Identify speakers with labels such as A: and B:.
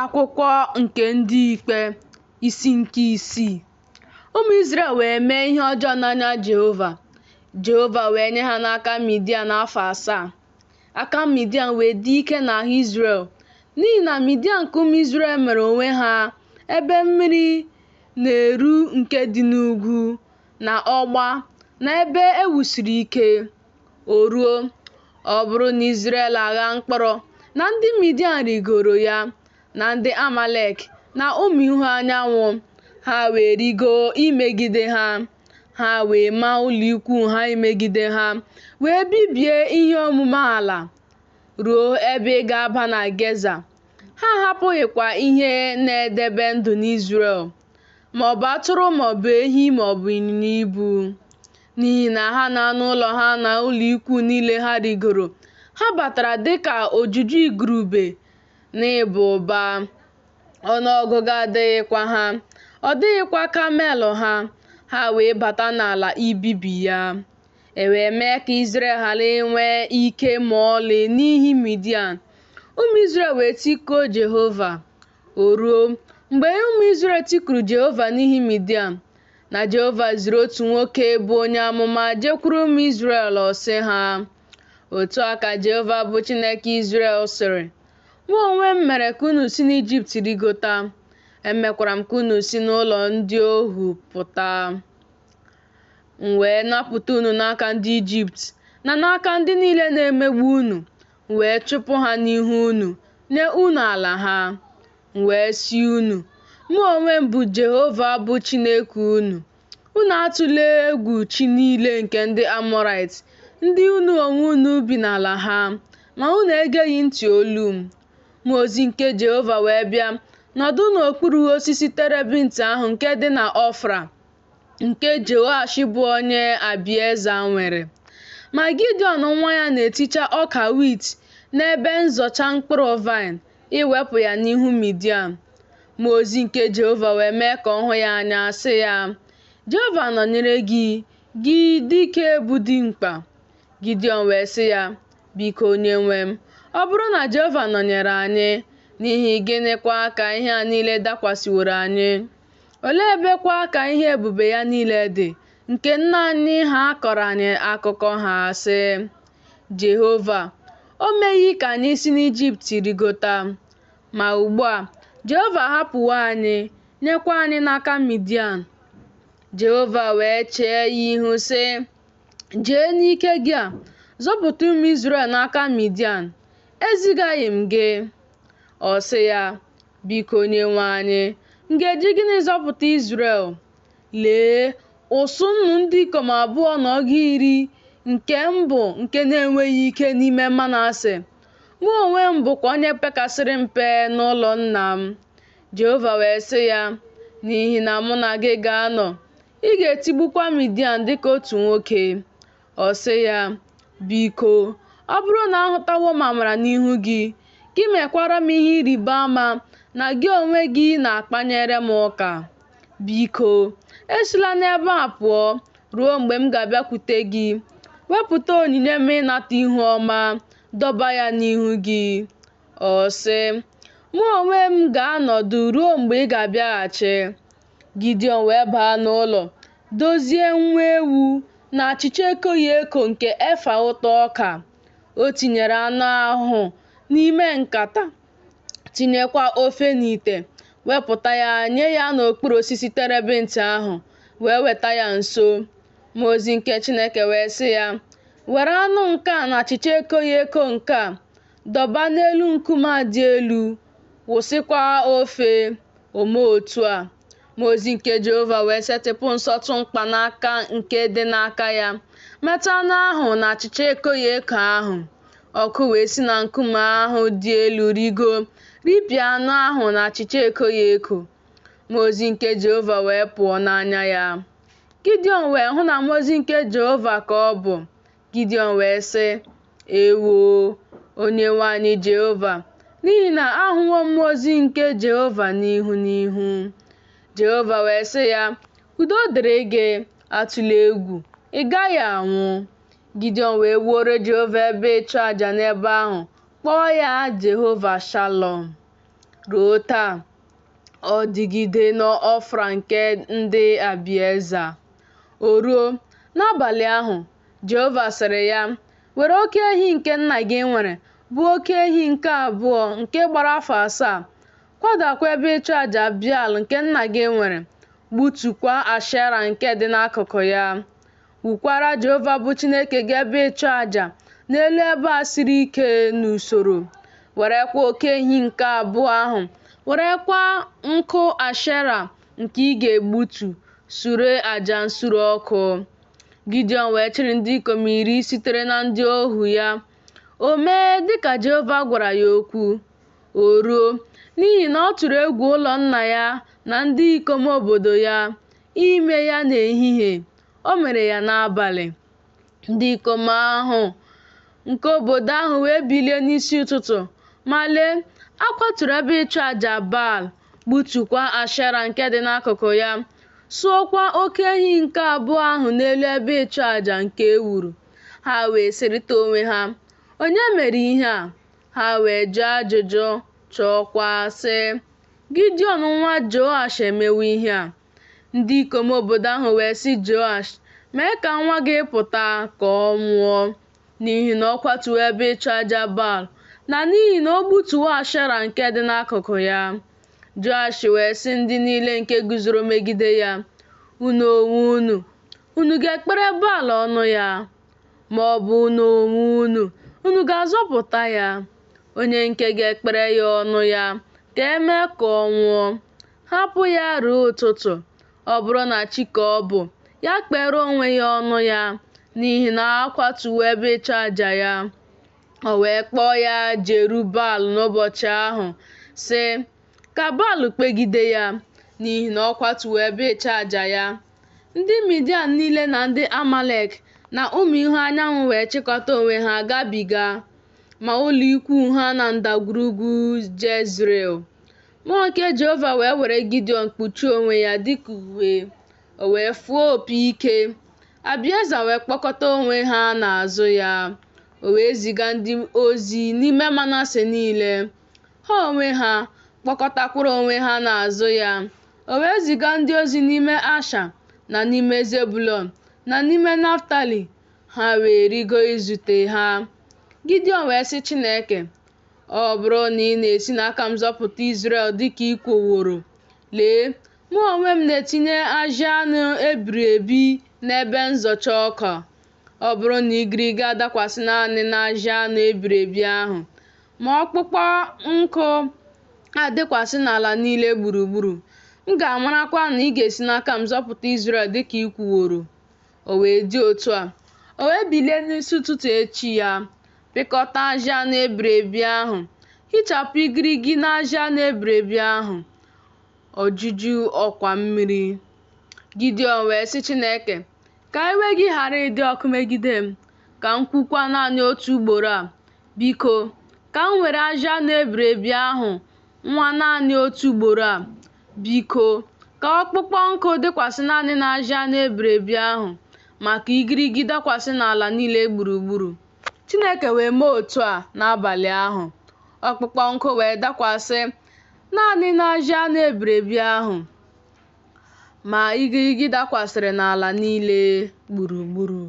A: Akwụkwọ nke Ndị Ikpe, isi nke isii. Ụmụ Izrel wee mee ihe ọjọọ n'anya Jehova. Jehova wee nye ha n'aka Midian afọ 7. Aka Midian wee dị ike n'ahụ Izrel, n'ihi na Midian ka ụmụ Izrel mere onwe ha ebe mmiri na-eru nke dị n'ugwu, na ọgba, na ebe e wusiri ike. O ruo, ọ bụrụ na Izrel aghaa mkpụrụ, na ndị Midian rigoro ya, na ndị Amalek, na ụmụ ihu anyanwụ, ha wee rigoo imegide ha. Ha wee maa ụlọikwuu ha imegide ha, wee bibie ihe ọmụma ala, ruo ebe ị ga-aba na Geza. Ha ahapụghịkwa ihe na-edebe ndụ n'Izrel, ma ọ bụ atụrụ ma ọ bụ ehi ma ọ bụ ịnyịnya ibu. N'ihi na ha na anụ ụlọ ha na ụlọikwuu niile ha rigoro, ha batara dị ka ojuju igurube n'ịba ụba. Ọnụ ọgụgụ adịghịkwa ha, ọ dịghịkwa kamel ha, ha wee bata n'ala ibibi ya. E wee mee ka Izrel ghara inwe ike ma ọlị n'ihi Midian. Ụmụ Izrel wee tikuo Jehova. O ruo, mgbe ụmụ Izrel tikuru Jehova n'ihi Midian, na Jehova ziri otu nwoke bụ onye amụma jekwuru ụmụ Izrel, ọ sị ha, Otu a ka Jehova bụ Chineke Izrel sịrị, Mụ onwe m mere ka unu si n'Ijipt rigota, emekwara m ka unu si n'ụlọ ndị ohu pụta. M wee napụta unu n'aka ndị Ijipt na n'aka ndị niile na-emegbu unu, m wee chụpụ ha n'ihu unu, nye unu ala ha. M wee sị unu, Mụ onwe m bụ Jehova bụ Chineke unu. Unu atụla egwu chi niile nke ndị Amọraịt, ndị unu onwe unu bi n'ala ha. Ma unu egeghị ntị olu m. Mmụọ ozi nke Jehova wee bịa nọdụ n'okpuru osisi terebint ahụ nke dị na Ọfra, nke Jehoash bụ onye Abieza nwere. Ma Gidiọn nwa ya na-eticha ọka wit n'ebe nzọcha mkpụrụ vaịn, iwepụ ya n'ihu Midian. Mmụọ ozi nke Jehova wee mee ka ọ hụ ya anya, sị ya, Jehova nọnyere gị, gị dike bụ dimkpa. Gidiọn wee sị ya, Biko, onyenwe m, ọ bụrụ na Jehova nọnyere anyị, n'ihi gịnịkwa ka ihe a niile dakwasịworo anyị? Olee ebe kwa ka ihe ebube ya niile dị, nke nna anyị ha kọrọ anyị akụkọ ha, sị, Jehova, o meghị ka anyị si n'Ijipt rigota? Ma ugbu a, Jehova ahapụwo anyị, nyekwa anyị n'aka Midian. Jehova wee chee ya ihu, sị, Jee n'ike gị a, zọpụta ụmụ Izrel n'aka Midian. Ezigaghị m gị? Ọ sị ya, Biko, Onyenwe anyị, m ga-eji gịnị zọpụta Izrel? Lee, ụsụ nnu ndị ikom abụọ na ọgụ iri nke m bụ nke na-enweghị ike n'ime Manase. Mụ onwe m bụkwa onye pekasịrị mpe n'ụlọ nna m. Jehova wee sị ya, N'ihi na mụ na gị ga-anọ, ị ga-etigbukwa Midian dịka otu nwoke. Ọ sị ya, Biko, ọ bụrụ na ahụtawo m amara n'ihu gị, gị mekwara m ihe ịrịba ama na gị onwe gị na-akpanyere m ụka. Biko, esila n'ebe a pụọ ruo mgbe m ga-abịakwute gị, wepụta onyinye m ịnata ihu ọma, dọba ya n'ihu gị. Ọ sị, Mụ onwe m ga-anọdụ ruo mgbe ị ga-abịaghachi. Gidiọn wee baa n'ụlọ, dozie nwa ewu na achịcha ekoghị eko nke efa ụtụ ọka. O tinyere anụ ahụ n'ime nkata, tinyekwa ofe n'ite, wepụta ya nye ya n'okpuru osisi terebint ahụ, wee weta ya nso. Mmụọ ozi nke Chineke wee sị ya, Were anụ nke a na achịcha ekoghị eko nke a, dọba n'elu nkume a dị elu, wụsịkwa ofe. O mee otu a. Mmụọ ozi nke Jehova wee setịpụ nsọtụ mkpanaka nke dị n'aka ya, metụ anụ ahụ na achịcha ekoghị eko ahụ. Ọkụ wee si na nkume ahụ dị elu rịgoo, ripịa anụ ahụ na achịcha ekoghị eko. Mmụọ ozi nke Jehova wee pụọ n'anya ya. Gidiọn wee hụ na mmụọ ozi nke Jehova ka ọ bụ. Gidiọn wee sị, Ewoo, Onyenwe anyị Jehova, n'ihi na ahụwo m mmụọ ozi nke Jehova n'ihu n'ihu. Jehova wee sị ya, Udo dịrị gị, atụla egwu, ị gaghị anwụ. Gidiọn wee wuoro Jehova ebe ịchụ aja n'ebe ahụ, kpọọ ya Jehova Shalom. Ruo taa, ọ dịgide n'Ofra nke ndị Abieza. O ruo, n'abalị ahụ, Jehova sịrị ya, Were oke ehi nke nna gị nwere, bụ oke ehi nke abụọ nke gbara afọ 7, kwadakwa ebe ịchụaja Beal nke nna gị nwere, gbutukwa Ashera nke dị n'akụkụ ya. Wukwara Jehova bụ Chineke gị ebe ịchụaja n'elu ebe a siri ike n'usoro. Werekwa oke ehi nke abụọ ahụ, werekwa nkụ Ashera nke ị ga-egbutu, suree aja nsure ọkụ. Gidiọn wee chịrị ndị ikom 10 sitere na ndị ohu ya. O mee dịka Jehova gwara ya okwu. O ruo, n'ihi na ọ tụrụ egwu ụlọ nna ya na ndị ikom obodo ya, ime ya n'ehihie, o mere ya n'abalị. Ndị ikom ahụ nke obodo ahụ wee bilie n'isi ụtụtụ, ma lee, a kwaturu ebe ịchụ aja Baal, gbutukwa Ashera nke dị n'akụkụ ya, suokwa oke ehi nke abụọ ahụ n'elu ebe ịchụ aja nke e wuru. Ha wee sịrịta onwe ha, Onye mere ihe a? Ha wee jụọ ajụjụ, chọọkwa, sị, Gidiọn nwa Joash emewo ihe a. Ndị ikom obodo ahụ wee sị Joash, Mee ka nwa gị pụta ka ọ nwụọ, n'ihi na ọ kwatuwo ebe ịchụ aja Baal, na n'ihi na o gbutuwo Ashera nke dị n'akụkụ ya. Joash wee sị ndị niile nke guzoro megide ya, Unu onwe unu, unu ga-ekpere Baal ọnụ ya? Ma ọ bụ unu onwe unu, unu ga-azọpụta ya? Onye nke ga-ekpere ya ọnụ ya, ka e mee ka ọ nwụọ. Hapụ ya ruo ụtụtụ. Ọ bụrụ na chi ka ọ bụ, ya kpere onwe ya ọnụ ya, n'ihi na a kwatuwo ebe ịchụ aja ya. O wee kpọọ ya Jerub-Baal n'ụbọchị ahụ, sị, Ka Baal kpegide ya, n'ihi na ọ kwatuwo ebe ịchụ aja ya. Ndị Midian niile na ndị Amalek na ụmụ ihu anyanwụ wee chịkọta onwe ha gabiga, ma ụlọ ikwuu ha na ndagwurugwu Jezril. Mmụọ nke Jehova wee were Gidiọn kpuchie onwe ya dịka uwe, o wee fụọ opi ike. Abieza wee kpọkọta onwe ha n'azụ ya. O wee ziga ndị ozi n'ime Manase niile. Ha onwe ha kpọkọtakwara onwe ha n'azụ ya. O wee ziga ndị ozi n'ime Asha na n'ime Zebụlọn na n'ime Naftali. Ha wee rịgo izute ha. Gidiọn wee sị Chineke, Ọ bụrụ na ị na-esi n'aka m zọpụta Izrel dịka i kwuworo, lee, mụ onwe m na-etinye ajị anụ e biri ebi n'ebe nzọcha ọka. Ọ bụrụ na igirigi adakwasị naanị n'ajị anụ e biri ebi ahụ, ma ọkpụkpọ nkụ adịkwasị n'ala niile gburugburu, m ga-amarakwa na ị ga-esi n'aka m zọpụta Izrel dịka i kwuworo. O wee dị otu a. O wee bilie n'isi ụtụtụ echi ya, pịkọta ajị anụ e biri ebi ahụ, hichapụ igirigi n'ajị anụ e biri ebi ahụ. Ọjụjụ ọkwa mmiri. Gidiọn wee sị Chineke, Ka iwe gị ghara ịdị ọkụ megide m, ka m kwukwa naanị otu ugboro a. Biko, ka m were ajị anụ e biri ebi ahụ nwaa naanị otu ugboro a. Biko, ka ọkpụkpọ nkụ dịkwasị naanị n'ajị anụ e biri ebi ahụ, ma ka igirigi dakwasị n'ala niile gburugburu. Chineke wee mee otu a n'abalị ahụ. Ọkpụkpọ nkụ wee dakwasị naanị n'ajị anụ e biri ebi ahụ, ma igirigi dakwasịrị n'ala niile gburugburu.